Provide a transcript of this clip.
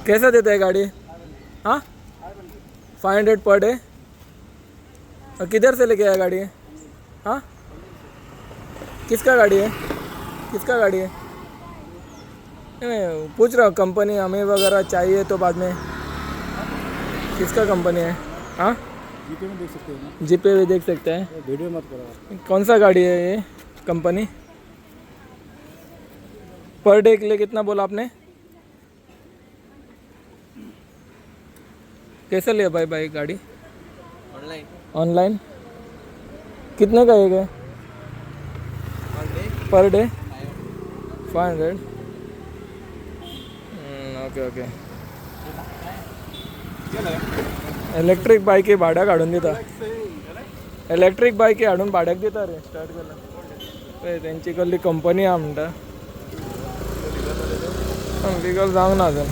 कैसा देता है गाड़ी? हाँ, 500 पर डे। और किधर से लेके आया गाड़ी? हाँ, किसका गाड़ी है? किसका गाड़ी है? नहीं, मैं पूछ रहा हूँ, कंपनी हमें वगैरह चाहिए तो बाद में किसका कंपनी है? हाँ। जीपे में देख सकते हो ना। जी पे भी देख सकते हैं। वीडियो मत करो। कौन सा गाड़ी है ये कंपनी? पर डे के लिए कितना बोला आपने? कैसे लिया भाई बाइक गाड़ी? ऑनलाइन। ऑनलाइन। कितने का एक है? Per day 500। Okay okay. Electric बायकी भाड्याक हाडून दिता। इलेक्ट्रीक बायकी हाडून भाड्याक दिता रे। स्टार्ट केला पळय, तेंची कसली कंपनी आहा म्हणटा। लिगल जावंक ना अजून।